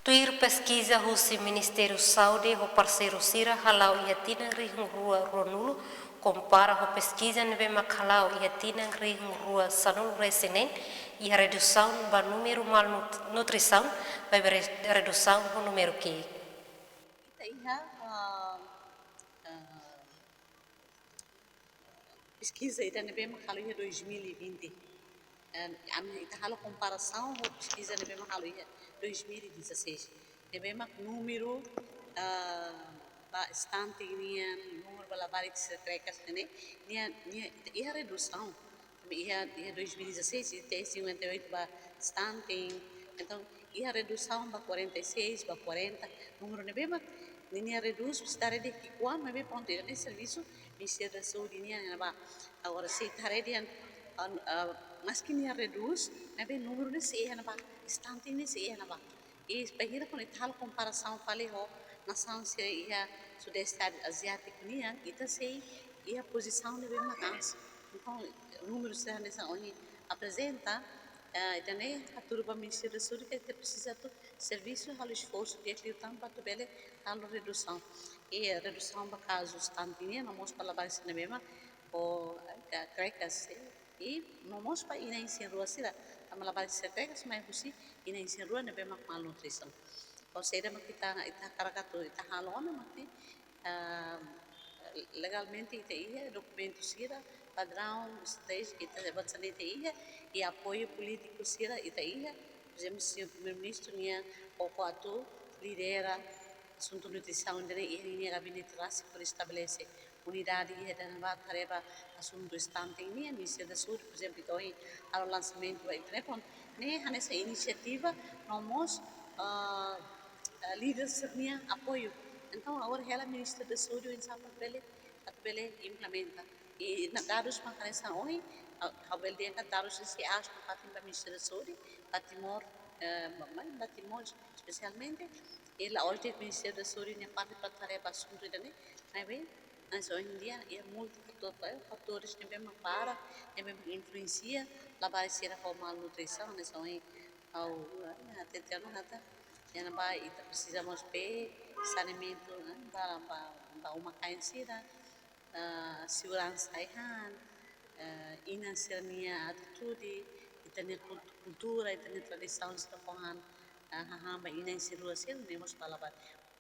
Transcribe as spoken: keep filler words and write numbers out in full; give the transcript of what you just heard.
Tuir peskiza husi Ministériu Saúde ho parseiru sira hala'o iha tinan rihun rua ruanulu, kompara ho peskiza ne'ebé mak hala'o iha tinan rihun rua sanulu resin neen, iha redusaun ba númeru malnutrisaun, maibé re-, redusaun ho númeru ki'ik. Ita iha, ah, ah, peskiza ida ne'ebé mak halo iha dois mil e vinte. Eh, ami, ita halo komparasaun ho peskiza ne'ebé mak halo iha dois mil e dezasseis. Ne'ebé mak númeru, ah, ba stunting nian, númeru ba labarik sira krekas ne'e, nia, nia, ita iha redusaun. Tanba iha, iha dois mil e dezasseis, ita iha cinquenta e oito ba stunting. Entaun, iha redusaun ba quarenta e seis, ba quarenta. Númeru ne'ebé mak, ninia redús, se ita haree ki'ikoan, maibé prontu, ida-ne'e servisu Ministériu da Saúde nian, ne'ebá. Agora, se ita haree dehan, ah, ah, maski nia redús, maibé númeru ne'e sei iha ne'ebá, stunting ne'e sei iha ne'ebá. I bainhira kuandu ita halo komparasaun fali ho nasaun sira iha Sudeste Aziátiku nian, ita sei iha pozisaun ne'ebé mak aas. Entaun, númeru sira hanesan ohin aprezenta, eh, ida-ne'e hatudu ba Ministériu da Saúde katak ita presiza atu servisu, halo esforsu di'ak liután para atu bele halo redusaun. I redusaun ba kazu stunting nian, no mós ba labarik sira ne'ebé mak ho, eh, krekas, eh, i no mós ba inan isin-rua sira, tanba labarik sira krekas mai husi inan isin-rua ne'ebé mak malnutrisaun. Entaun, saida mak ita, ita hakarak atu ita halo ona mak ne'e, ah, legalmente ita iha dokumentu sira, padraun estratéjiku ita, buat sira-ne'e ita iha, i apoiu polítiku sira ita iha. Por ezemplu, señór Primeiru-Ministru nia koko atu lidera asuntu nutrisaun ida-ne'e iha ninia gabinete rasik hodi estabelese unidade ida ne'ebá atu haree ba asuntu stunting nian, Ministériu da Saúde, por ezemplu, ita ohin halo lansamentu ba ida-ne'e, prontu, ne'e hanesan inisiativa, no mós, ah, ah, líder sira-nia apoiu. Entaun, agora hela Ministériu da Saúde oinsá atu bele, atu bele implementa. I na dadus mak hanesan ohin, ah, ha'u bele dehan katak dadus ne'e sei aas nafatin ba Ministériu da Saúde, ba Timor, eh, ba, ba, ba Timor espesialmente, i la'ós de'it Ministériu da Saúde nia parte para haree ba asuntu ida-ne'e, maibé, hanesan ohin dia, iha multifatór, eh, fatores ne'ebé mak barak, ne'ebé mak influensia labarik sira ho malnutrisaun, hanesan ohin ha'u, eh, hatete ona katak, iha ne'ebá ita presiza mós bee, saneamentu, eh, ba, ba, ba uma-kain sira, ah, seguransa ai-han, ah, inan sira-nia atitude, ita-nia kultu-, kultura, ita-nia tradisaun sira fó han, ah, hahán ba inan isin-rua sira, ne'e mós ba labarik.